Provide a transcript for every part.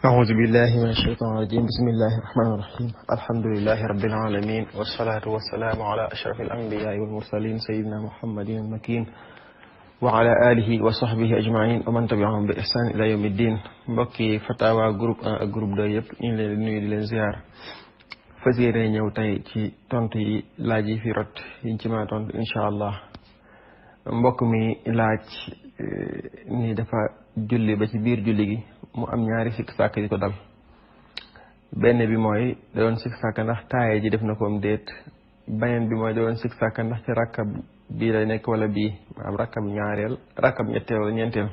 أعوذ بالله من الشيطان الرجيم بسم الله الرحمن الرحيم الحمد لله رب العالمين والصلاة والسلام على أشرف الأنبياء والمرسلين سيدنا محمد المكين وعلى آله وصحبه أجمعين ومن تبعهم بإحسان إلى يوم الدين mbokki fatawa groupe 1 ak groupe 2 yëpp ñu ngi leen di nuyu di leen ziar fas yéene ñëw tey ci tontu yi laaj yi fi rot yiñ ci mën a tontu incha allah mbokk mi laaj ni dafa julli ba ci biir julli gi mu am ñaari sikk sàkk yi ko dal benn bi mooy da doon sikk sàkk ndax taaye ji def na ko am déet beneen bi mooy da doon sikk sàkk ndax ci rakkab bii lay nekk wala bii maanaam rakkab ñaareel rakkab ñetteel wala ñeenteel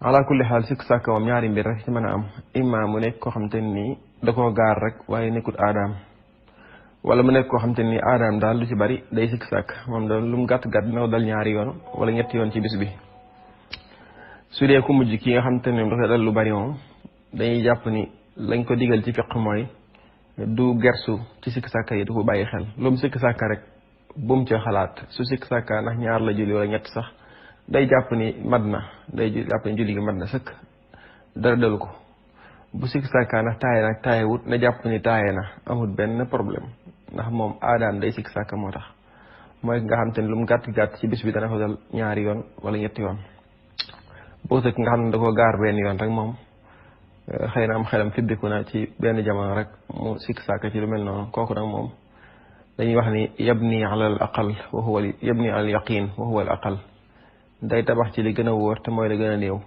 ala kulli xaal sikk sàkk moom ñaari mbir rek ci mën a am imma mu nekk koo xam te nii da koo gaar rek waaye nekkut aadaam wala mu nekk koo xam te nii aadaam daal lu ci bari day sikk sàkk moom daal lu mu gàtt gàtt dina ko dal ñaari yoon wala ñetti yoon ci bis bi su dee ku mujj ki nga xam te ne dafa dal lu bari moom dañuy jàpp ni lañ ko digal ci fiq mooy du gersu ci sikk sàkka yi du ko bàyyi xel lu mu sikk sàkka rek bu mu ca xalaat su sikk sàkka ndax ñaar la julli wala ñett sax day jàpp ni mat na day jàpp ni julli gi mat na sëkk dara dalu ko bu sikk sàkka ndax taaye nag taaye wut na jàpp ni taaye na amul benn problème ndax moom aadaan day sikk sàkka moo tax mooy nga xam te ne lu mu gàtt gàtt ci bis bi dana ko dal ñaari yoon wala ñetti yoon boo sëkk nga xam ne da ko gaar benn yoon rek moom xëy na am xelam fiddiku na ci benn jamono rek mu sikk sàkk ci lu mel noonu kooku nag moom dañuy wax ni yabni ala al aqal wa huwa yabni ala al yaqin wa huwa al aqal day tabax ci li gën a wóor te mooy la gën a néew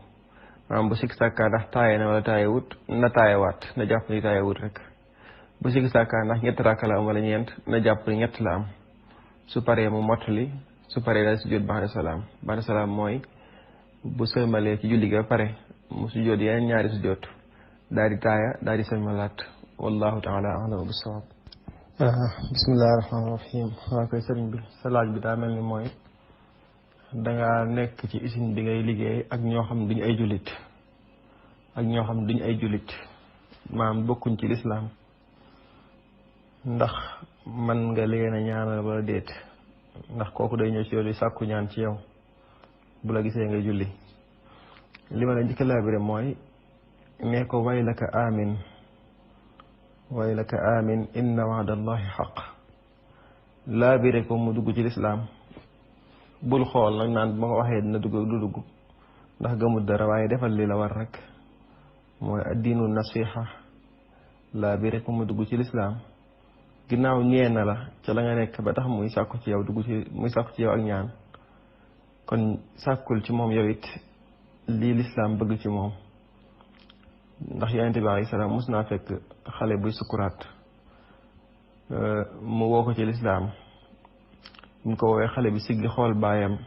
maanaam bu sikk sàkka ndax taaye na wala taaye wut na taayewaat na jàpp ni taaye wut rek bu sikk sàkka ndax ñett rakka la am wala ñeent na jàpp ni ñett la am su paree mu mottali su paree daal sujjóot ba'da salaam mooy bu sëlmalee ci julli gi ba pare mu sujjóot yeneen ñaari sujjóot daal di taaya daal di sëlmalaat wallahu taala a'lam bis-sawab. bismillahi rahmaani rahim waa koy sëriñ bi sa laaj bi daa mel ni mooy danga nekk ci usine bi ngay liggéey ak ñoo xam duñu ay jullit maanaam bokkuñ ci lislaam ndax man nga leen a ñaanal wala déet ndax kooku day ñëw ci yow di sàkku ñaan ci yow bu la gisee ngay julli li ma la njëkk laabire mooy nee ko waylaka amin inna wa'dallahi xaq laabire ko mu dugg ci lislaam bul xool nag naan bu ma ko waxee dina dugg du dugg ndax gëmul dara waaye defal li la war rek mooy addiinu nasiha laabire ko mu dugg ci lislaam ginnaaw ñee na la ca la nga nekk ba tax muy sàkku ci yow ak ñaan kon sàkkul ci moom yow it lii lislaam bëgg ci moom ndax yonent bi alayhi salaam mus naa fekk xale buy sukuraat mu woo ko ci lislaam mu ko woowee xale bi siggi xool baayam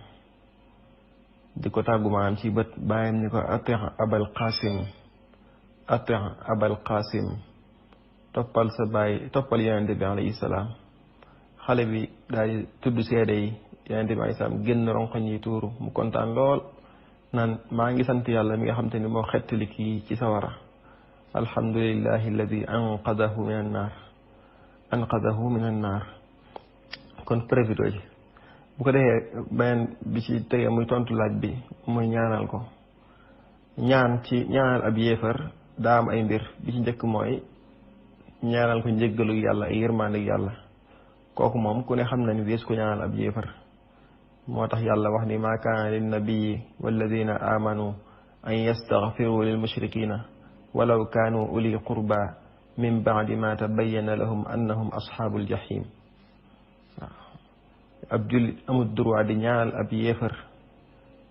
di ko tàggu maanaam ci bët baayam ni ko ati abal qasim toppal yonent bi alayhi salaam xale bi daal di tudd seede yi yonent bi alayhi salaam génn ronkoñ yi tuuru mu kontaan lool naan maa ngi sant yàlla mi nga xam te ni moo xettali kii ci sawara alhamdulillahi alladi anqadahu min an naar kon profito ji bu ko defee beneen bi ci tege muy tontu laaj bi muy ñaanal ko ñaanal ab yéefar daa am ay mbir bi ci njëkk mooy ñaanal ko njéggalu yàlla ay yërmande yàlla kooku moom ku ne xam na ni dees ko ñaanal ab yéefar moo tax yàlla wax ni maa kaana lin nabiyyi walladina amanu an yastaghfiru lil mushrikina walaw kaanu uli qurba min ba'di ma tabayyana lahum annahum ashabul jahim ab jullit amul droit di ñaanal ab yéefar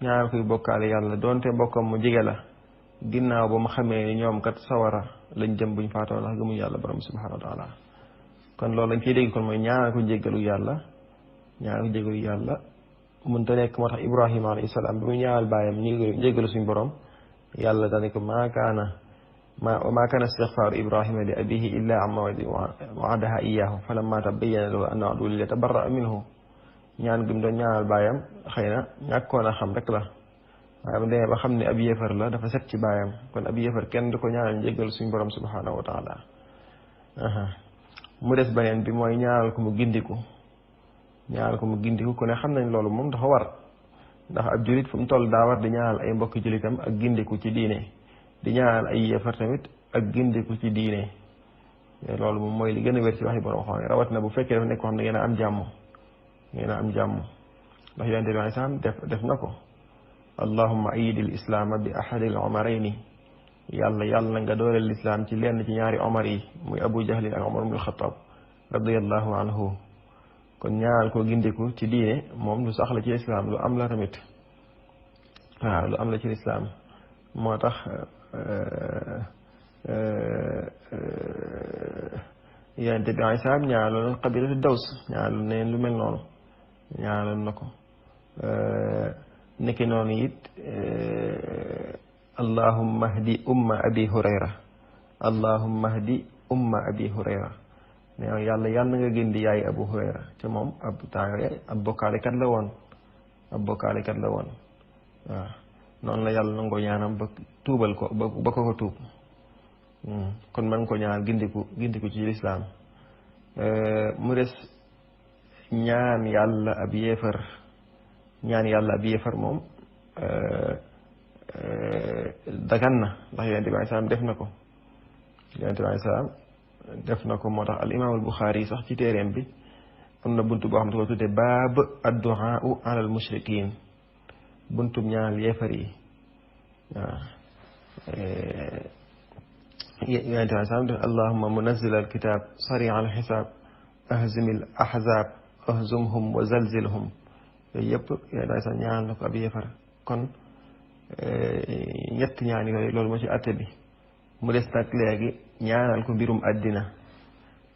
ñaanal koy bokkaale yàlla doonte mbokkam mu jege la ginnaaw ba mu xamee ni ñoom kat sawara lañ jëm buñ faatoo ndax gëmuñ yàlla borom subhanahu wa taala kon loolu lañ ciy dégg kon mooy ñaanal ko jéggalu yàlla mënta nekk moo tax Ibrahima alayhi salaam bi mu ñaanal baayam njéggalu suñu borom yàlla dane ko maa kaana istighfaaru Ibrahima li abihi illa an maw'idin wa'adaha iyyahu falamma tabayyana lahu annahu aduwwun lillahi tabarra'a minhu ñaan gi mu doon ñaanal baayam xëy na ñàkkoon a xam rek la waaye mu demee ba xam ne ab yéefar la dafa set ci baayam kon ab yéefar kenn du ko ñaanal njéggalu suñu borom subhanahu wa taala mu des beneen bi mooy ñaanal ko mu gindiku ku ne xam nañ loolu moom dafa war ndax ab julit fu mu toll daa war di ñaanal ay mbokki julitam ak gindiku ci diine di ñaanal ay yéefar tamit ak gindiku ci diine loolu moom mooy li gën a wér ci waxi borom xam rawat na bu fekkee dafa nekk koo xam ne ngeen a am jàmm ngeen a am jàmm ndax yonente bi salaam def na ko allahumma ayidil islaama bi ahadil omarayni yàlla na nga dooleel lislaam ci lenn ci ñaari omar yi muy abu jahlin ak omar ibn alxataab radiallahu anhu kon ñaanal ko gindiku ci diine moom lu sax la ci lislaam lu am la tamit waaw lu am la ci lislaam moo tax yonente bi alayhi salaam ñaanaloon qabilatu daws ñaanaloon neen lu mel noonu ñaanaloon na ko niki noonu it allahumma hdi umma abi hurayra allahumma hdi umma abi hurayra ne yàlla nga gindi yaay abu hurayra te moom ab temps ab bokkaalekat la woon waaw noonu la yàlla nangoo ñaanam ba tuubal ko ba ko tuub kon man ko ñaan gindiku ci lislaam mu des ñaan yàlla ab yéefar moom dagan na ndax yonente bi alayhi salaam def na ko moo tax al imaam al buxaari sax ci téeréem bi am na buntu boo xam ne ko tudde baab addu'a ala al mushrikin buntub ñaanal yéefar yi waaw yonente bi alayhi salaam def allahumma munazzil al kitab sari' al xisaab ahzimil ahzaab ahzumhum wa zalzilhum yooyu yëpp yonente bi alayhi salaam ñaanal na ko ab yéefar kon ñett ñaan yooyu loolu moo ci atte bi mu des nag léegi ñaanal ko mbirum àddina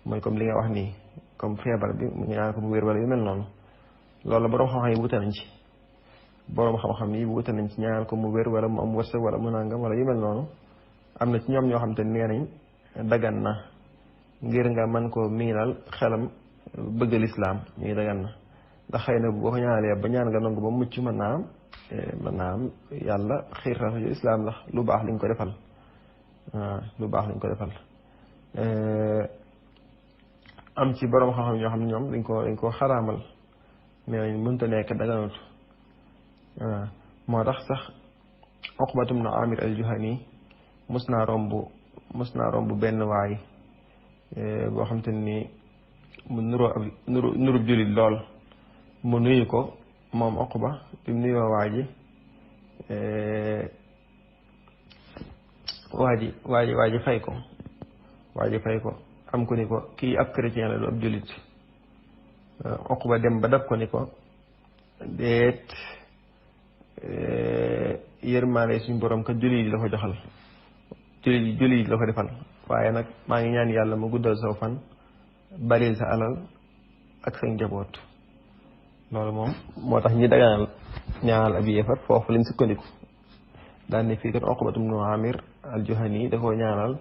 mooy comme li nga wax nii comme feebar bi mu ñaanal ko mu wér wala yu mel noonu loolu boroom xam-xam yi wute nañ ci ñaanal ko mu wér wala mu am wërsëg wala mu nangam wala yu mel noonu am na ci ñoom ñoo xam te nee nañ dagan na ngir nga mën koo miinal xelam bëgg lislaam ñuy dagan na ndax xëy na boo ko ñaanalee ba ñaan nga nangu ba mucc mën naa am yàlla xiirtal ci islaam ndax lu baax lañ ko defal am ci boroom xam-xam ñoo xam ne ñoom dañ ko xaraamal nee nañ mënta nekk daganut moo tax sax Uqbatum na Amir al-Juhani mos naa romb benn waay boo xam te ni mu nurub jullit lool mu nuyu ko moom Uqba bi mu nuyoo waa ji fay ko am ko ni ko kii ab chrétien la du ab jullit Uqba dem ba dab ko ni ko déet yërmaane suñu borom ka jullit yi la ko joxal jullit yi la ko defal waaye nag maa ngi ñaan yàlla mu guddal saw fan baril sa alal ak sa njaboot loolu moom moo tax ñi daganal ñaanal ab yéefar foofu lañ sukkandiku daan ne fii kat Uqbatum nu Amir al-Juhani da koo ñaanal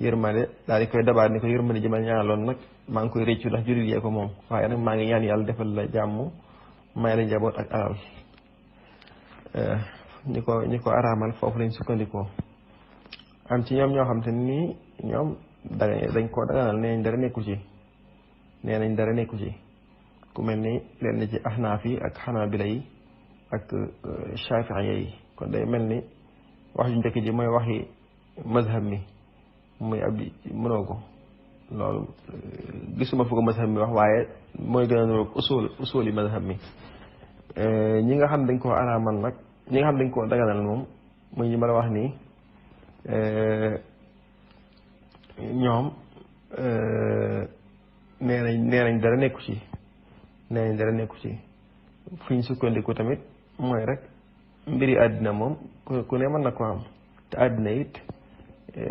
yërmande daal di koy dabaat ni ko yërmande ji ma ñaanaloon nag maa ngi koy réccu ndax jullit yee ko moom waaye nag maa ngi ñaan yàlla defal la jàmm may la njaboot ak alal ñi ko araamal foofu lañ sukkandikoo am ci ñoom ñoo xam te nii ñoom dañ koo daganal nee nañ dara nekku ci ku mel ni leen ci ahnaaf yi ak xanaabila yi ak shaafiiya yi kon day mel ni wax ju njëkk ji mooy waxi mazhab mi muy ab mënoo ko loolu gisuma fu ko mazhab mi wax waaye mooy gën a nuroog usuli mazhab mi ñi nga xam dañ koo araamal nag ñi nga xam dañ koo daganal moom muy ñi ma la wax nii ñoom nee nañ dara nekku ci fi ñu sukkandiku tamit mooy rek mbiri àddina moom ku ne mën na ko am te àddina it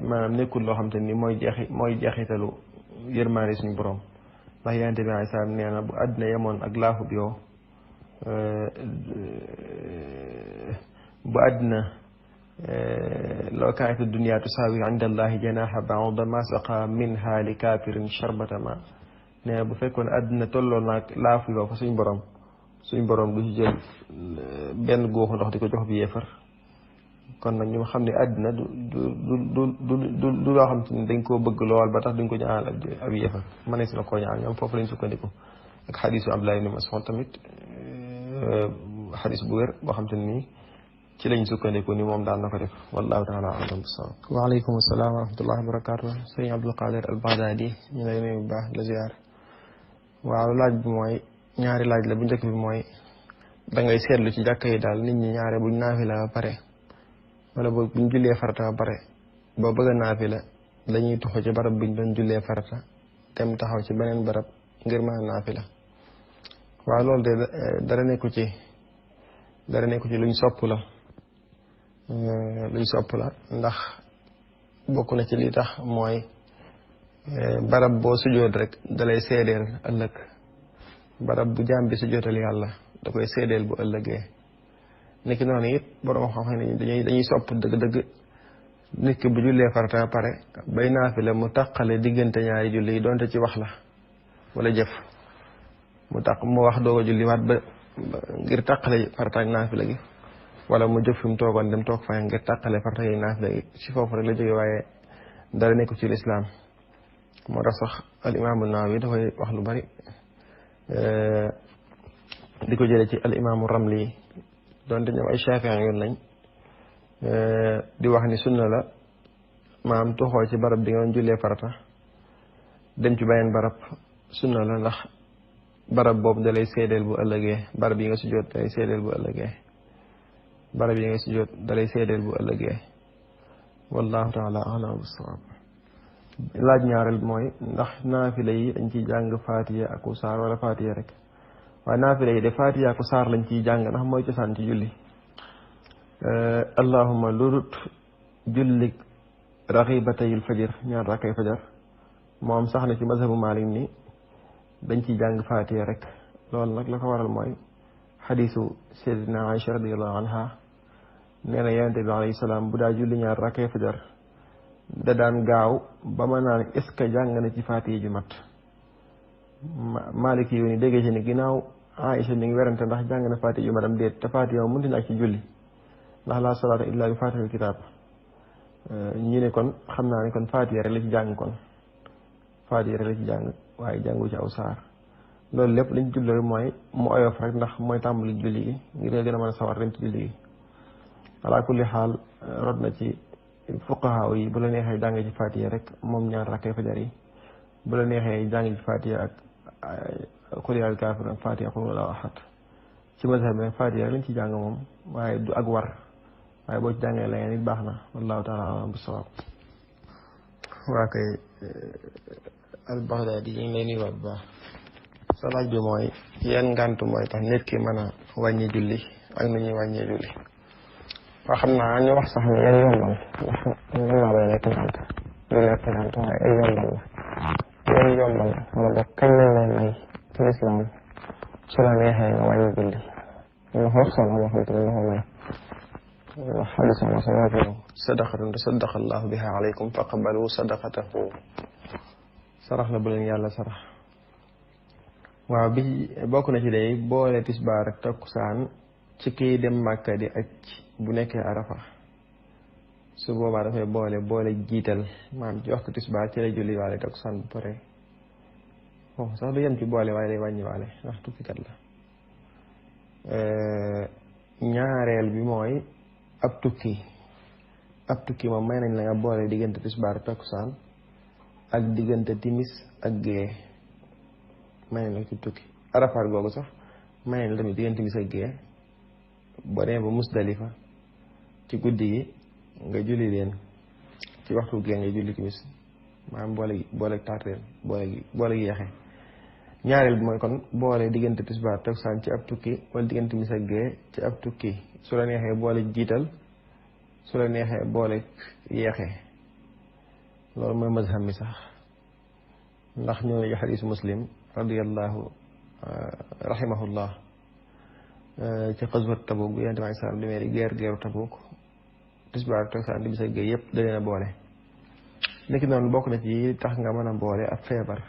maanaam nekkul loo xam te ni mooy jeexitalu yërmaande suñu borom ndax yonent bi alayhi salaam nee na bu àddina yemoon ak laafu bi yow bu àddina law kaanat dunya tusaawi inda allahi janaha ba'uda ma saqa minha li kaafirin sharbata ma nee bu fekkoon àddina tolloo naag laafu yow fa suñ borom du ci jël benn góoxu ndox di ko jox bi yéefar kon nag ñu xam ne àddina du loo xam te ni dañ koo bëgg lool ba tax duñ ko ñaanal ab yéefar mënees na koo ñaanal ñoom foofu lañ sukkandiku ak xadiisu Abdullah ibn Mas'ud tamit xadiis bu wér boo xam te ni ci lañ sukkandiku ni moom daan na ko def wallahu taala alam bisawab. waaleykum salaam wa rahmatullahi wa barakatuh sëñ Abdul Qadir al Baghdadi ñu lay nuyu bu baax la ziar. waaw laaj bi mooy ñaari laaj la bu njëkk bi mooy da ngay seetlu ci jàkka yi daal nit ñi ñaare buñ naafila ba pare wala boog buñ jullee farata ba pare boo bëgg a naafila dañuy tuxu ci barab biñ doon jullee farata dem taxaw ci beneen barab ngir mën a naafila. waaw loolu de dara nekku ci luñ sopp la ndax bokk na ci li tax mooy barab boo sujjóot rek dalay seedeel ëllëg barab bu jaam bi sujjóotal yàlla da koy seedeel bu ëllëgee. niki noonu it borom xam-xam ne dañuy sopp dëgg-dëgg nit ki bu jullee farata pare bay naafila mu taqale diggante ñaari julli yi donte ci wax la wala jëf mu wax doog a julli waat ba ngir taqale farata ak naafila gi wala mu jëf fi mu toogoon dem toog fa ngir taqale farata yi naafila gi ci foofu rek la jóge waaye dara nekku ci lislaam. moo tax sax al imaamu Nawawi dafay wax lu bari di ko jële ci al imaamu Ramli donte ñoom ay Shaafi'i yoon lañ di wax ni sunna la maam toxoo ci barab bi nga doon jullee farata dem ci beneen barab sunna la ndax barab boobu dalay seedeel bu ëllëgee barab yi nga sujjóot dalay seedeel bu ëllëgee wallahu taala a'lam bis-sawaab. laaj ñaareel mooy ndax naafila yi dañ ciy jàng Faatiha ak saar wala Faatiha rek waaye naafila yi de Faatiha ak saar lañ ciy jàng ndax mooy cosaan ci julli. allahumma lurut jullik raxibatayil fajar ñaar rakkay fajar moom sax na ci mazhabu Maalik ni dañ ciy jàng Faatiha rek. loolu nag la ko waral mooy xadiisu Sayyidina Aïcha radiyallahu anha nee na Yonent bi alayhi salaam bu daa julli ñaar rakkay fajar da daan gaaw ba ma naan est-ce que jàng na ci Faatiha ju mat. Maalik yi ni déggee ci ni ginnaaw Aïcha mi ngi werante ndax jàng na Faatiha ju matam déet te Faatiha moom mënut a ñàkk ci julli ndax la salaata illa bi Faatihatil kitaab ñu ne kon xam naa ne kon Faatiha rek la ci jàng waaye jàngu ci aw saar. loolu lépp liñ julloo mooy mu oyof rek ndax mooy tàmbali julli gi ngir nga gën a mën a sawar dem ci julli gi. ala kulli xaal rod na ci fuqahaa yi bu la neexee jàng ci Faatiha rek moom ñaar rakkay fajar yi bu la neexee jàng ci Faatiha ak qul yaa ayyuhal kaafiruun ak Faatiha qul huwallaahu ahad. ci mazhab bi Faatiha lañ ci jàng moom waaye du ak war waaye boo ci jàngee la ngeen it baax na wallahu taala a'lam bis-sawaab. waa kay al Baghdadi yi ngi lay nuyuwaat bu baax. sa laaj bi mooy yan ngànt mooy tax nit ki mën a wàññi julli ak nu ñuy wàññee julli. waaw xam naa ñu wax sax ni yan yombal ndax mën naa bay nekk ngànt du nekk ngànt waaye ay yombal la yan yombal wala boog kañ lañ lay may ci lislaam su la neexee nga wàññi julli ñu wax solo boo xam te ne dafa may wax xadis ma salaatu sadaqatun tasaddaqa allahu biha alaykum faqbalu sadaqatahu sarax la bu leen yàlla sarax. waaw bi bokk na ci day boole tisbaar ak takkusaan ci kii dem Màkka di aj bu nekkee Arafa su boobaa dafay boole jiital maam ci waxtu tisbaar ci lay julli waale takkusaan bu pare foofu sax du yem ci boole waaye day wàññi waale ndax tukkikat la. ñaareel bi mooy ab tukki moom may nañ la nga boole diggante tisbaar ak takkusaan ak diggante timis ak gée may nañ la ci tukki. Arafaat googu sax may nañ la tamit diggante timis ak gée boo demee ba Musdalifa ci guddi gi nga julli leen ci waxtu gee nga julli timis maanaam boole tarteel boole gi yeexe. ñaareel bi mooy kon boole diggante tisbaar takkusaan ci ab tukki wala diggante timis ak gee ci ab tukki su la neexee boole jiital su la neexee boole yeexe. loolu mooy mazhab mi sax ndax ñoo ngi xadiis Muslim radiyallahu rahimahullah ci xaswat Tabuk bu Yonent bi alayhi salaam demee di geeru Tabuk tisbaar takkusaan timis ak gee yëpp da leen a boole. nekki noonu bokk na ci tax nga mën a boole ab feebar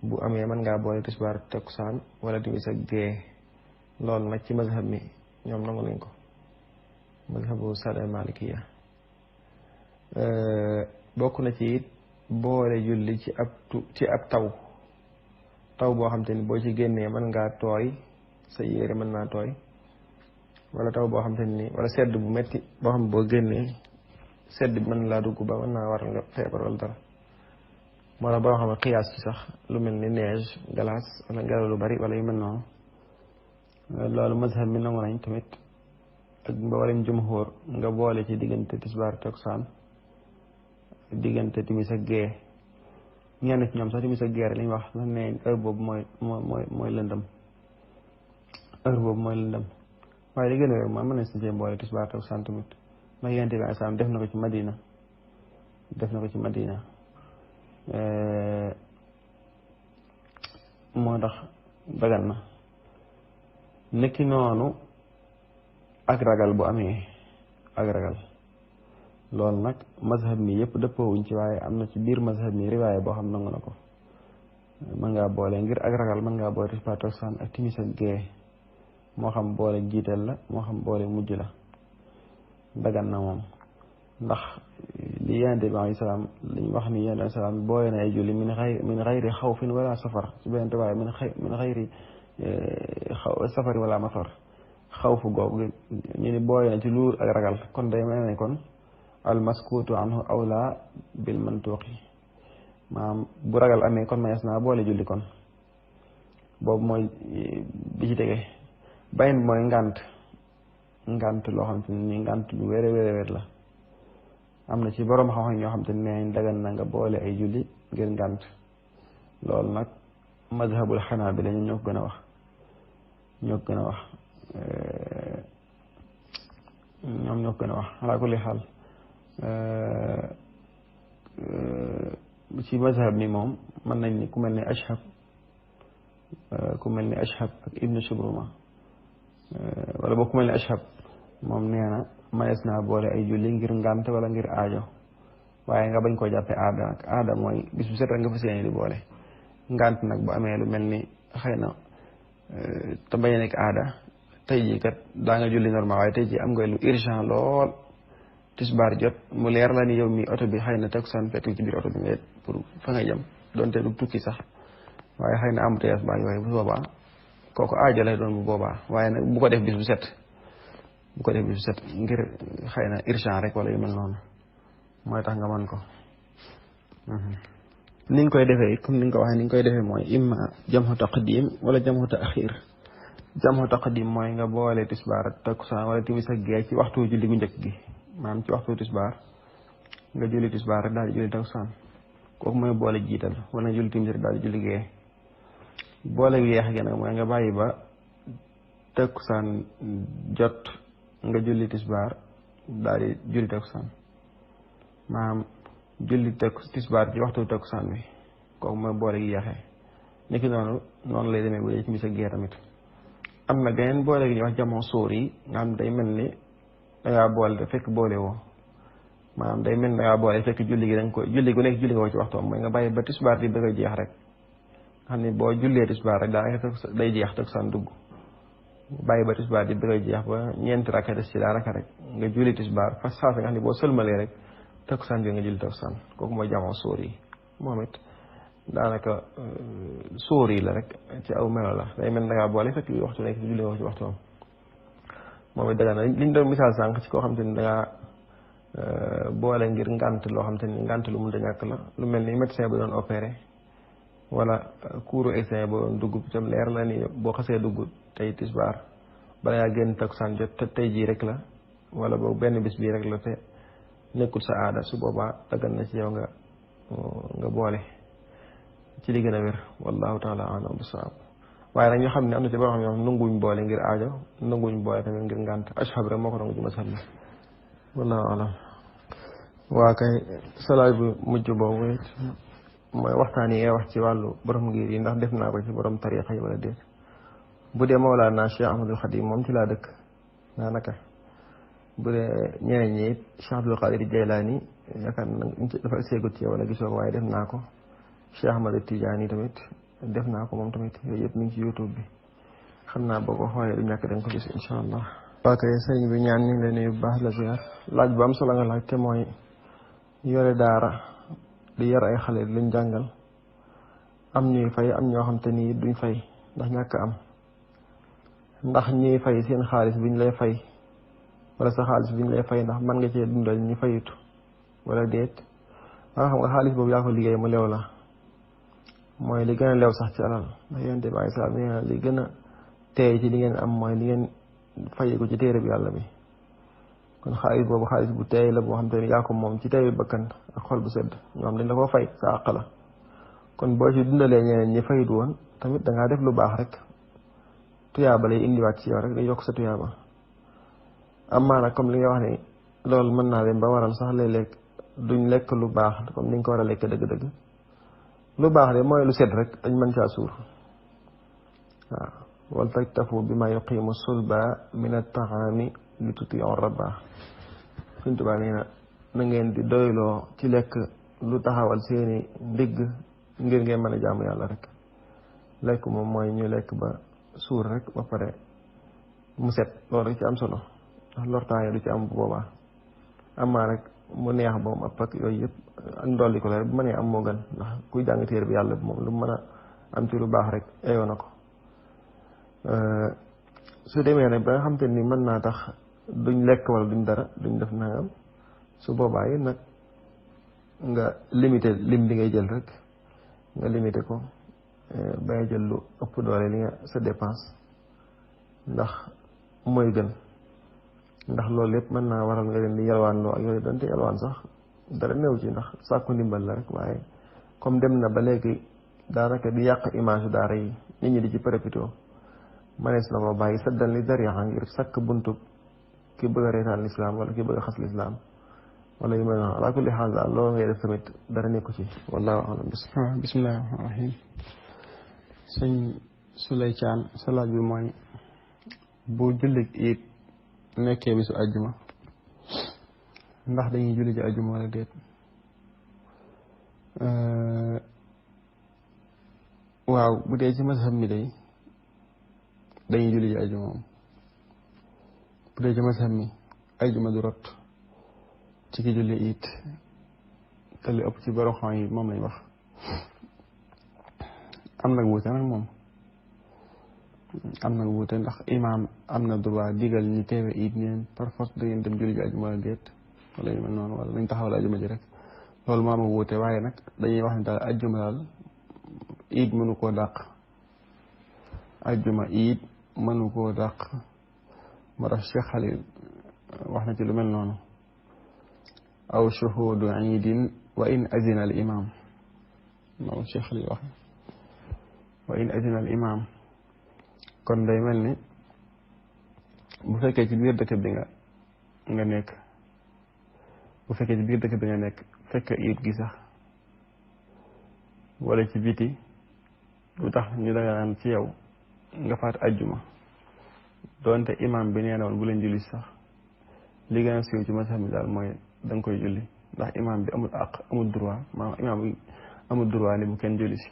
bu amee mën ngaa boole tisbaar takkusaan wala timis ak gee. loolu nag ci mazhab mi ñoom nangu nañ ko mazhabu sada malikiya. bokk na ci it boole julli ci ab taw boo xam te ni boo ci génnee mën ngaa tooy sa yére mën naa tooy wala taw boo xam te ni wala sedd bu metti boo xam boo génnee sedd bi mën laa dugg ba mën naa waral nga feebar wala dara moo tax boo xam ne xiyaas ci sax lu mel ni neige glace wala ngelaw lu bari wala yu mel noonu loolu mazhab mi nangu nañ tamit ak mboolem jumhur nga boole ci diggante tisbaar takkusaan diggante timis ak gee ñenn ci ñoom sax timis ak gee li ñu wax sax ne heure boobu mooy lëndëm heure boobu mooy lëndëm waaye li gën a wér mooy mën nañ si cee boole tisbaar takkusaan tamit ndax yonent bi salaam def na ko ci Madina moo tax dagan na nekki noonu ak ragal bu amee ak ragal loolu nag mazhab mi yëpp dëppoowuñ ci waaye am na ci biir mazhab mi riwaaye boo xam nangu na ko mën ngaa boole ngir ak ragal mën ngaa boole tisbaar takkusaan ak timis ak gee moo xam boole jiital la moo xam boole mujj la dagan na moom ndax li yonent bi alayhi salaam li ñu wax ni yonent bi salaam boole na ay julli min xayri xawfin wala safar ci beneen waaye min xayri safari wala matar xawfu googu ñu ni boole na ci luur ak ragal kon day mel ne kon al maskuutu anhu awla bil mantuqi maanaam bu ragal amee kon mayees naa boole julli kon boobu mooy bi ci tege bayin bi mooy ngànt loo xam te ni ngànt lu wér la am na ci borom xam-xam ñoo xam te ne dagan na nga boole ay julli ngir ngànt loolu nag mazhabul xanaabila ñoo ko gën a wax ñoom ñoo ko gën a wax ala kulli xaal ci mazhab mi moom mën nañ ni ku mel ni Ashhab ak Ibnu Shubruma wala boo ku mel ni Ashhab moom nee na mayees naa boole ay julli ngir ngànt wala ngir aajo waaye nga bañ koo jàppee aada nag aada mooy bis bu set rek nga fas yéene di boole ngànt nag bu amee lu mel ni xëy na te bañ a nekk aada tey jii kat daa nga julli normal waaye tey jii am nga lu urgent lool tisbaar jot mu leer la ni yow mi oto bi xëy na takkusaan fekk ci biir oto bi nga pour fa nga jëm donte du tukki sax waaye xëy na embouteillage baa yooyu bu boobaa kooku aajo lay doon bu boobaa waaye nag bu ko def bis bu set ngir xëy na urgent rek wala yu mel noonu mooy tax nga mën ko ni nga koy defee comme ni nga ko waxee ni nga koy defee mooy imma jamhu taqdim wala jamhu ta'khir jamhu taqdim mooy nga boole tisbaar ak takkusaan wala timis ak gee ci waxtu julli gu njëkk gi maanaam ci waxtu tisbaar nga julli tisbaar rek daal di julli takkusaan kooku mooy boole jiital wala nga julli timis rek daal di julli gee boole yeex gi nag mooy nga bàyyi ba takkusaan jot nga julli tisbaar daal di julli takkusaan maanaam julli tisbaar ci waxtu takkusaan bi kooku mooy boole gi yeexee niki noonu lay demee bu dee timis ak gee tamit am na geneen boole gi ñuy wax jamono sóor yi nga xam day mel ni dangaa boole te fekk boole woo maanaam day mel ni dangaa boole fekk julli gi danga ko julli gu nekk julli nga ko ci waxtoom mooy nga bàyyi ba tisbaar di bëgg a jeex rek xam ni boo jullee tisbaar rek daanaka day jeex takkusaan dugg bàyyi ba tisbaar di bëgg a jeex ba ñeenti rakka des ci daa rakka rek nga julli tisbaar fa saasa nga xam ni boo sëlmalee rek takkusaan bi nga julli takkusaan kooku mooy jamono sóor yi moom it daanaka sóor yi la rek ci aw melo la day mel da ngaa boole fekk waxtu nekk julli nga ko ci waxtoom moom it daga na liñ doon misaal sànq ci koo xam te ni dangaa boole ngir ngànt loo xam te ni ngànt lu mun da ñàkk la lu mel ni médecin bu doon opéré wala kuuru examen ba doon dugg tam leer la ni boo xasee dugg tey tisbaar bala ngaa génn takkusaan jot te tey jii rek la wala boobu benn bis bii rek la te nekkul sa aada su boobaa dagan na ci yow nga boole ci li gën a wér wallahu taala alam bisaab waaye nag ñu xam ne am na ci boo xam ne ñoom nanguñ boole ngir aajo nanguñ boole tamit ngir ngànt ashab rek moo ko nangu ci masal bi wallahu alam waa kay salaay bu mujj boobu it mooy waxtaan yi ngay wax ci wàllu borom ngir yi ndax def naa ko ci borom tariqa yi wala déet bu dee Mawlana Cheikh Ahmadul Khadim moom ci laa dëkk daanaka bu dee ñeneen ñi it Cheikh Abdul Qadir Jaylaani yaakaar na dafa seegut ci wala gisoo ko waaye def naa ko Cheikh Ahmad Tidiane tamit def naa ko moom tamit yooyu yëpp mi ngi ci YouTube bi xam naa boo ko xoolee du ñàkk dañ ko gis incha allah. waa kay sëriñ bi ñaan ñu ngi leen nuyu bu baax la ziar laaj bu am solo nga laaj te mooy yore daara di yar ay xale luñ jàngal am ñuy fay am ñoo xam te ni duñ fay ndax ñàkk am ndax ñuy fay seen xaalis biñ lay fay wala sa xaalis biñ lay fay ndax mën nga cee dundal ñi fayutu wala déet nga xam nga xaalis boobu yaa ko liggéey mu leew la mooy li gën a leew sax ci alal ndax yonent bi alayhi salaam nee na li gën a teey ci li ngeen am mooy li ngeen fayee ko ci téere bi yàlla bi kon xaalis boobu xaalis bu teey la boo xam te ne yaa ko moom ci teeyu bakkan ak xol bu sedd ñoo xam dañ la ko fay sa àq la kon boo ci dundalee ñeneen ñi fayut woon tamit dangaa def lu baax rek tuyaaba lay indiwaat ci yow rek day yokk sa tuyaaba amaa nag comme li nga wax ne loolu mën naa leen ba waral sax léeg-léeg duñ lekk lu baax comme ni nga ko war a lekk dëgg-dëgg lu baax de mooy lu set rek dañ mën caa suur waaw wal taktafu bi ma yuqimu sulba min at-taami li tutiu rabba Sëñ Tuubaa nee na ngeen di doyloo ci lekk lu taxawal seeni ndigg ngir ngeen mën a jaamu yàlla rek lekk moom mooy ñu lekk ba suur rek ba pare mu set loolu rek ci am solo ndax lortaange du ci am bu boobaa amaa rek mu neex ba mu ëpp ak yooyu yëpp ak ndolli ko la rek bu mënee am moo gën ndax kuy jàng téere bi yàlla bi moom lu mu mën a am ci lu baax rek eyoo na ko su demee nag ba nga xam te ni mën naa tax duñ lekk wala duñ dara duñ def nangam su boobaa yi nag nga limité lim bi ngay jël rek nga limité ko bay jël lu ëpp doole li nga sa dépense ndax mooy gën ndax loolu lépp mën naa waral nga leen di yalwaan loo ak yooyu donte yalwaan sax dara néew ci ndax sàkku ndimbal la rek waaye comme dem na ba léegi daanaka di yàq image daara yi nit ñi di ci profité manees na ko bàyyi saddan li dariya ngir sakk buntu ki bëgg a reetaan lislaam wala ki bëgg a xas lislaam wala yu mel noonu ala kulli xaal daal loolu ngay def tamit dara nekku ci wallaahu alam bismillahi rahmaani rahim sëñ Suley Caan sa laaj bi mooy bu jullit it nekkee bisu àjjuma ndax dañuy julli ci àjjuma wala déet waaw bu dee ci mazhab mi day dañuy julli ci àjjuma moom bu dee ci mazhab mi àjjuma du rot ci ki julli it te li ëpp ci borom xam yi moom lañ wax am nag wuute nag moom am nag wuute ndax imaam am na droit digal ñi teewe it neen par force da ngeen dem julli ji àjjuma wala déet wala yu mel noonu wala nañ taxawal àjjuma ji rek loolu moo am wuute waaye nag dañuy wax ne daal àjjuma daal it mënu koo dàq àjjuma it mënu koo dàq moo tax Cheikh Khalil wax na ci lu mel noonu aw shuhudu iidin wa in azina al imam moom Cheikh Khalil wax wa in azina al imam kon day mel ni bu fekkee ci biir dëkk bi nga nekk bu fekkee ci biir dëkk bi nga nekk fekk iid gi sax wala ci biti lu tax ñu daganaan ci yow nga faat ajjuma doonte imam bi nee na woon bu leen julli sax li gën a siiw ci mazhab mi daal mooy da nga koy julli ndax imam bi amul àq amul droit maanaam imam bi amul droit ni bu kenn julli si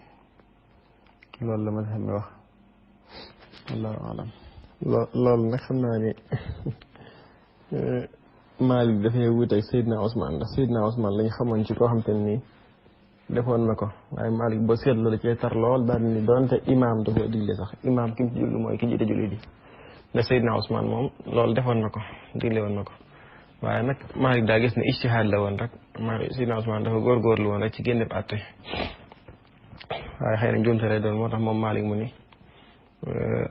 loolu la mazhab mi wax wallahu alam loolu nag xam naa ni Malik dafay wuuteeg Seydina Ousmane ndax Seydina Ousmane lañ xamoon ci koo xam te nii defoon na ko waaye Malik boo seetloo da cee tar lool daal ni doonte imaam da koy digle sax imaam ki mu ci julli mooy ki jiite julli di ndax Seydina Ousmane moom loolu defoon na ko digle woon na ko waaye nag Malik daa gis ne ijtihaad la woon rek Malik Seydina Ousmane dafa góorgóorlu woon rek ci génne àtte waaye xëy na njuumte lay doon moo tax moom Malik mu ni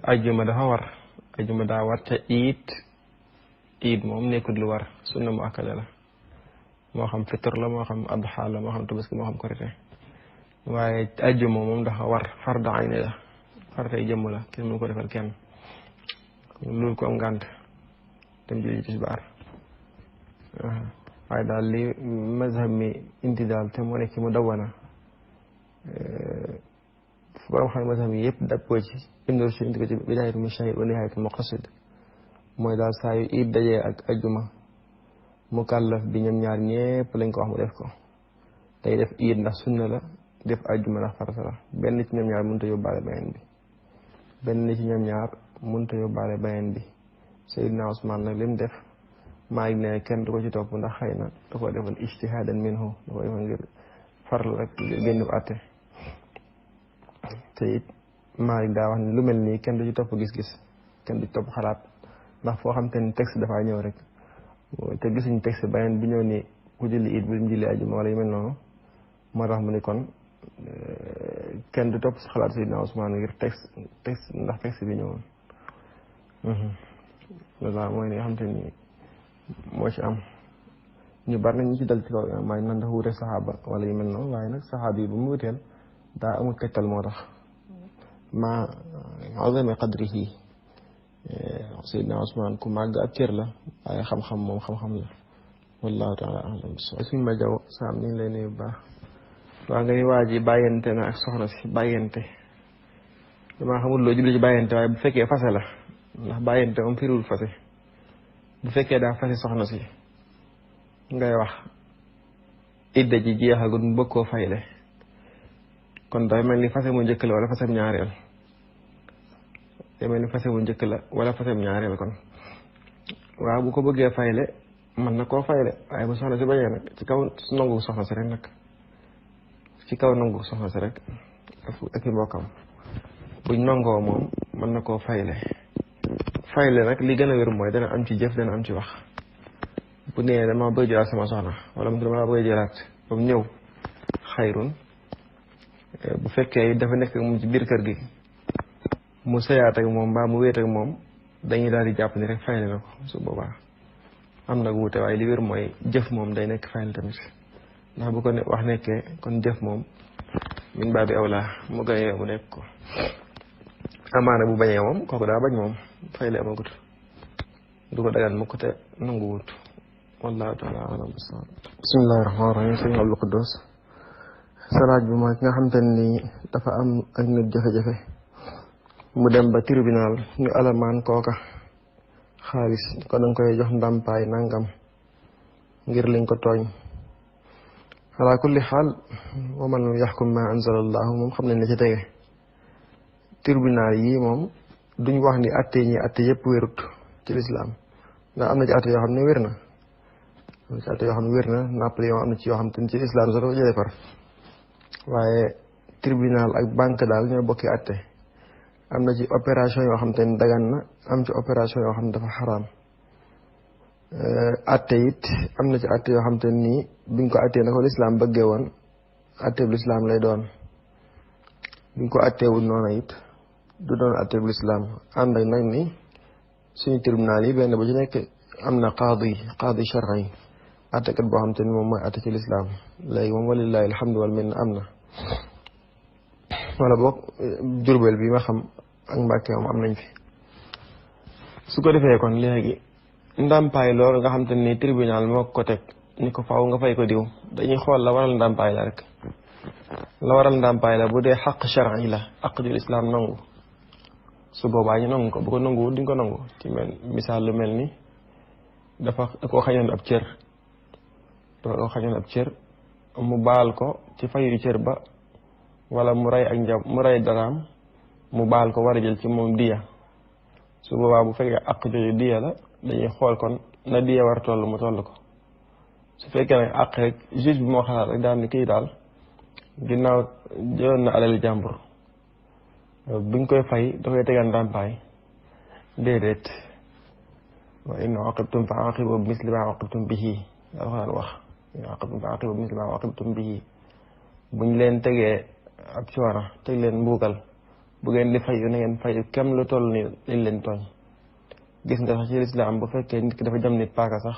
ajjuma dafa war ajjuma daa war te iid moom nekkul lu war sunna mu akkada la moo xam fitr la moo xam adha la moo xam tabaski moo xam korite waaye ajjuma moom dafa war fardu ayni la faratay jëmm la kenn mënu ko defal kenn loolu ko am ngànt dem julli tisbaar waaye daal li mazhab mi inti daal te moo nekk ci mu dawana borom xam mazhab yi yëpp dàppoo ci Ibn Rushd indi ko ci Bidaayatul Mujtahid wa Nihaayatul Muqtasid mooy daal saa yu iid dajee ak ajjuma mukallaf bi ñoom ñaar ñépp lañ ko wax mu def ko day def iid ndax sunna la def ajjuma ndax farata la benn ci ñoom ñaar mënut a yóbbaale beneen bi Seydina Ousmane nag lim def maa ngi ne kenn du ko ci topp ndax xëy na da ko defoon ijtihaadan minhu da ko defoon ngir farlu rek génn ko àtte te it Maalik daa wax ne lu mel nii kenn du ci topp gis-gis kenn du topp xalaat ndax foo xam te ni texte dafaa ñëw rek te gisuñu texte beneen bu ñëw ni ku julli it bu julli ajuma wala yu mel noonu moo tax mu ni kon kenn du topp si xalaat Seydina Ousmane ngir texte ndax texte bi ñëwoon loolu mooy li nga xam te ni moo ci am ñu bari nañ ñu ci dal ci kaw maay nan dafa wute saxaaba wala yu mel noonu waaye nag saxaaba yi bu mu wuteel daa amul tegtal moo tax ma azami qadrihi Seydina Ousmane ku màgg ab cër la waaye xam-xam moom xam-xam la wallahu taala alam bis suñ ma jaw saam ñu ngi lay nuyu bu baax waa nga ni waa ji bàyyante na ak soxna si bàyyante damaa xamul loo jublu ci bàyyante waaye bu fekkee fase la ndax bàyyante moom firiwul fase bu fekkee daa fase soxna si ngay wax idda ji jeexagul mu bëgg koo fayle kon dafa mel ni fase mu njëkk la wala fasem ñaareel day mel ni fase mu njëkk la wala fasem ñaareel kon waaw bu ko bëggee fayle mën na koo fayle waaye bu soxna si bañee nag ci kaw nangu soxna si rek nag ci kaw nangu soxna si rek ak i mbokkam buñ nangoo moom mën na koo fayle nag li gën a wér mooy dana am ci jëf dana am ci wax bu nee dama bëgg jëlaat sama soxna wala mu dama bëgg jëlaat ba mu ñëw xayrun bu fekkee dafa nekk moom ci biir kër gi mu sëyaat ak moom mbaa mu wéet ak moom dañuy daal di jàpp ni rek fayle na ko su boobaa am nag wuute waaye li wér mooy jëf moom day nekk fayle tamit ndax bu ko wax nekkee kon jëf moom min baabi awla mu gënee mu nekk ko amaana bu bañee moom kooku daa bañ moom fayle amagut du ko dagan mukk te nangu wut wallahu taala alam bismillahi rahmaani rahim sëñ Abdou Quddus sa laaj bi mooy ki nga xam te ni dafa am ak nit jafe-jafe mu dem ba tribunal ñu alamaan kooka xaalis kon danga koy jox ndàmpaay nangam ngir liñ ko tooñ ala kulli xaal wa man yaxkum ma anzala allahu moom xam nañ la ci tege tribunal yi moom duñ wax ni atte ñi atte yëpp wérut ci lislaam ndax am na ci atte yoo xam ne wér na am na ci atte yoo xam ne wér na Napoléon am na ci yoo xam te ci lislaam sax dafa jëlee far waaye tribunal ak banque daal ñoo bokki atte am na ci opération yoo xam te ni dagan na am ci opération yoo xam ne dafa xaraam atte it am na ci atte yoo xam te nii biñ ko attee na ko lislaam bëggee woon atte bu lislaam lay doon biñ ko atteewul noonu it du doon atte bu lislaam ànd ak nag ni suñu tribunal yi benn bu ci nekk am na qaadi shar'i attekat boo xam te ni moom mooy atte ci lislaam léegi moom walillahi alhamdu wal minna am na wala boog Jurbel bi ma xam ak Mbàkke moom am nañ fi su ko defee kon léegi ndàmpaay loolu nga xam te ni tribunal moo ko teg ni ko faaw nga fay ko diw dañuy xool la waral ndàmpaay la rek la waral ndàmpaay la bu dee xaq shar'i la aq ju lislaam nangu su boobaa ñu nangu ko bu ko nanguwul duñ ko nangu ci mel misaal lu mel ni da koo xañoon ab cër mu baal ko ci fayu cër ba wala mu rey daraam mu baal ko war a jël ci moom diya su boobaa bu fekkee àq jooju diya la dañuy xool kon na diya war toll mu toll ko su fekkee nag àq rek juge bi moo xalaat rek daal ni kii daal ginnaaw jëloon na alali jàmbur buñ koy fay da koy tegal ndàmpaay déedéet wa in aqibtum fa aqibu bi misli ma aqibtum bihi alxuraan wax in aqibtum fa aqibu bi misli ma aqibtum bihi buñ leen tegee ab coono teg leen mbuugal bu ngeen di fayu na ngeen fayu kem lu toll ni liñ leen tooñ gis nga sax ci lislaam bu fekkee nit ki dafa jam nit paaka sax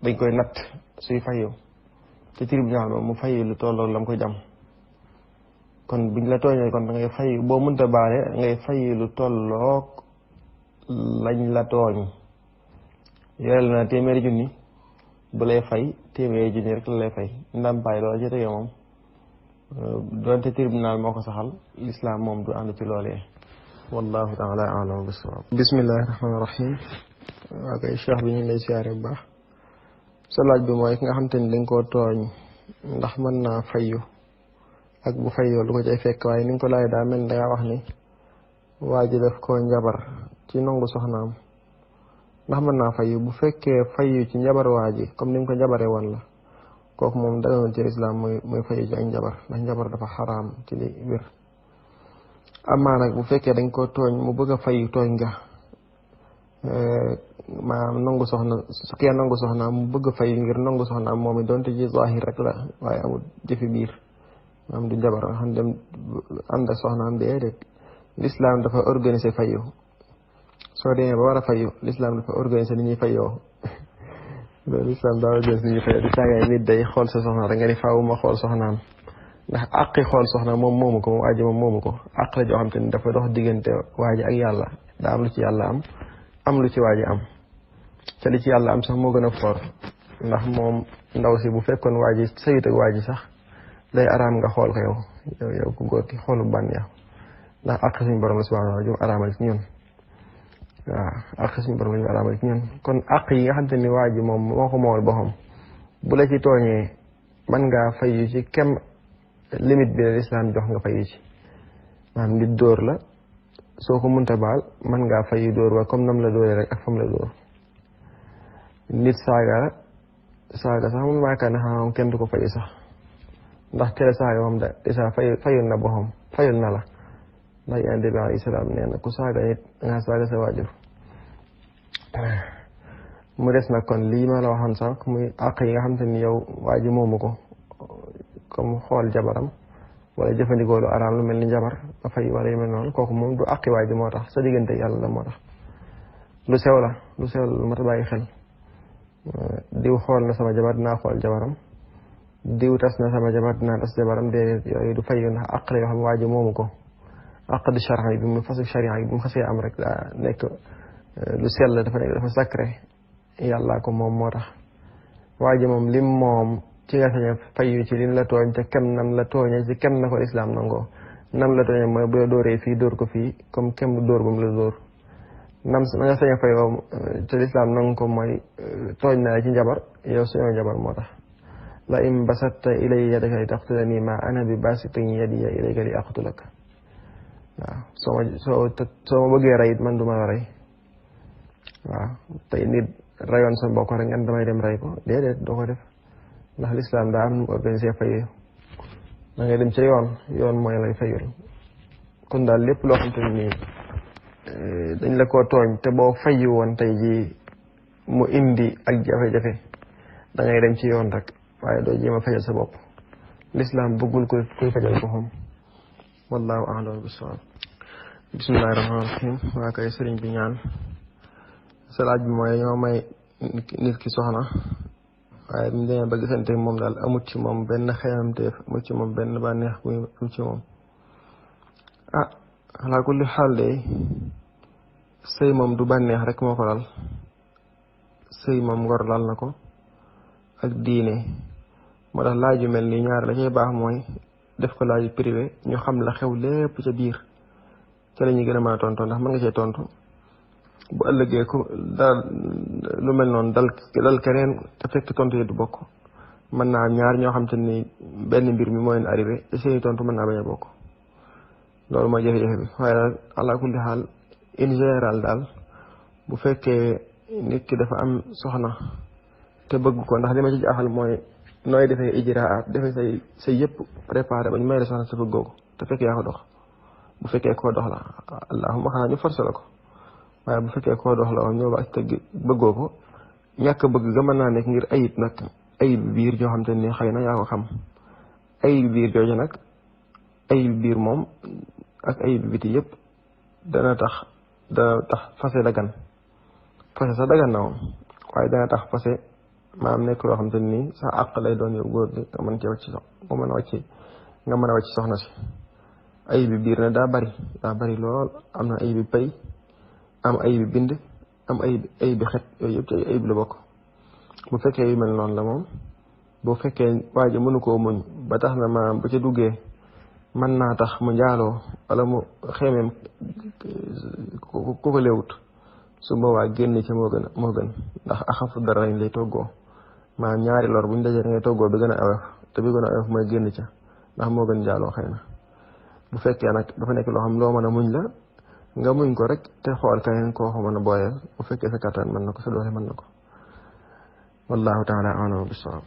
dañ koy natt suy fayu te tribunal ba mu fayu lu tolloog la mu koy jam kon buñ la tooñee kon da ngay fayu boo mënta baale ngay fayu lu tolloog lañ la tooñ yoreel na téeméeri junni bu lay fay téeméeri junni rek la lay fay ndàmpaay loolu ci tege moom doonte tribunal moo ko saxal lislaam moom du ànd ci loolee wallahu taala alam bisawab bismillahi rahmaani rahim waa kay cheikh bi ñu ngi lay siyaare bu baax sa laaj bi mooy ki nga xam te ni dañ koo tooñ ndax mën naa fayu ak bu fayoo lu ko cay fekk waaye ni nga ko laaj daa mel ni dangaa wax ni waa ji def koo njabar ci nangu soxnaam ndax mën naa fayu bu fekkee fayu ci njabar waa ji comme ni mu ko njabaree woon la kooku moom daganoon ci islam mooy fayu ci ak njabar ndax njabar dafa xaraam ci li wér amaa nag bu fekkee dañ ko tooñ mu bëgg a fayu tooñ nga maanaam nangu soxna su kee nangu soxnaam mu bëgg fay ngir nangu soxnaam moom it donte ci zahir rek la waaye amul jëfi biir maanaam du njabar nga xam dem ànd ak soxnaam déedéet l'islam dafa organiser fayu soo demee ba war a fayu l'islam dafa organiser ni ñuy fayoo loolu l'islam daa organiser ni ñuy fayoo di saagay nit day xool sa soxna rek nga ni faaw ma xool soxnaam ndax àqi xool soxna moom moomu ko moom waa ji moom moomu ko àq la joo xam te ni dafa dox diggante waa ji ak yàlla daa am lu ci yàlla am lu ci waa ji am ca li ci yàlla am sax moo gën a for ndax moom ndaw si bu fekkoon waa ji sëyit ak waa ji sax day araam nga xool ko yow ku góor ki xoolu bànneex ndax àq suñu borom la subhanahu wa ta'ala jum araamal ci ñun waaw àq suñu borom la ñu araamal ci ñun kon àq yi nga xam te ni waa ji moom moo ko moomal boppam bu la ci tooñee mën ngaa fayu ci kem limite bi la lislaam jox nga fayu ci maanaam nit dóor la soo ko mënta baal mën ngaa fayu dóor wa comme nam la dóoree rek ak fam la dóor nit saaga sax mun maakaar ne xam kenn du ko fayu sax ndax teel saaga moom da déjà fayul na boppam fayul na la ndax yonent bi alayhi salaam nee na ku saaga nit nga saaga sa waajur mu des nag kon lii ma la waxoon sànq muy àq yi nga xam te ni yow waa ji moomu ko comme xool jabaram wala jëfandikoo lu araam lu mel ni jabar nga fay wala yu mel noonu kooku moom du àqi waa ji moo tax sa diggante yàlla la moo tax lu sew la lu mat a bàyyi xel diw xool na sama jabar dinaa xool jabaram diw tas na sama jabar dinaa tas jabaram déedéet yooyu du fayu ndax àq la yoo xam waa ji moomu ko àq di charia bi mu fasu charia bi mu xasee am rek daa nekk lu sell dafa sacré yàlla ko moom moo tax waa ji moom lim moom ci nga sañ a fayu ci lim la tooñ te kem nam la tooñee ci kem na ko islam nangoo nam la tooñee mooy bu la dóoree fii dóor ko fii comme kem dóor bu mu la dóor na nga sañ a fayoo te lislaam nangu ko mooy tooñ na la ci njabar yow suñoo njabar moo tax la in basatta ilayya yadaka li taqtulani ma ana bi basitin yadiya ilayka li aqtulaka waaw soo ma bëggee rey it man du ma la rey waaw tey nit rayoon sa mbokk rek ngeen damay dem rey ko déedéet doo ko def ndax lislaam daa am nu organisé fayu da ngay dem ca yoon mooy lay fayul kon daal lépp loo xam te nii dañ la koo tooñ te boo fayu woon tey ji mu indi ak jafe-jafe da ngay dem ci yoon rek waaye doo jéem a fajal sa bopp lislaam bëggul kuy fajal boppam wallahu a'lam bis-sawab bismillahi rahmaani rahim waa kay sëriñ bi ñaan sa laaj bi mooy ñoo may nit ki soxna waaye bimu demee ba gisante moom daal amut ci moom benn xeyanteef amut ci moom benn bànneex bu am ci moom ala kulli xaal de sëy moom du bànneex rek moo ko lal sëy moom ngor lal na ko ak diine moo tax laaj yu mel nii ñaar la cay baax mooy def ko laaj privé ñu xam la xew lépp ca biir ca la ñuy gën a mën a tontu ndax mën nga cee tontu bu ëllëgee ko daal lu mel noonu dal keneen te fekk tontu yi du bokk mën naa ñaar ñoo xam te ni benn mbir mi moo leen arrivé te seeni tontu mën naa bañ a bokk loolu mooy jafe-jafe bi waaye daal ala kulli xaal in général daal bu fekkee nit ki dafa am soxna te bëgg ko ndax li ma ci jaaxal mooy nooy defee ijraat defee say yëpp préparé ba ñu may la soxna sa bëggoo ko te fekk yaa ko dox bu fekkee koo dox la allahuma xanaa ñu forcé la ko waaye bu fekkee koo dox la woon ñoo ba te bëggoo ko ñàkk bëgg ga mën naa nekk ngir ayib nag ayib biir joo xam te ni xëy na yaa ko xam ayib biir jooju nag ayib biir moom ak ayib biti yëpp dana tax fase dagan fase sax dagan na moom waaye dana tax fase maanaam nekk loo xam te ni sa àq lay doon yow góor gi nga mën cee wàcc nga mën a wàcc soxna si ayib bi biir na daa bari lool am na ayib bi pay am ayib bi bind am ayib bi xet yooyu yëpp ci ayib la bokk bu fekkee yu mel noonu la moom bu fekkee waa ji mënu koo muñ ba tax na maanaam bu ca duggee mën naa tax mu njaaloo wala mu xeemeem ku ko léewut su boobaa génn ci moo gën ndax axafu dara lañ lay toggoo maanaam ñaari lor buñ dajee da ngay toggoo bi gën a oyof te bi gën a oyof mooy génn ca ndax moo gën njaaloo xëy na bu fekkee nag dafa nekk loo xam loo mën a muñ la nga muñ ko rek te xool keneen koo ko mën a booyal bu fekkee sa kattan mën na ko sa doole mën na ko wallahu taala a'lam bis-sawab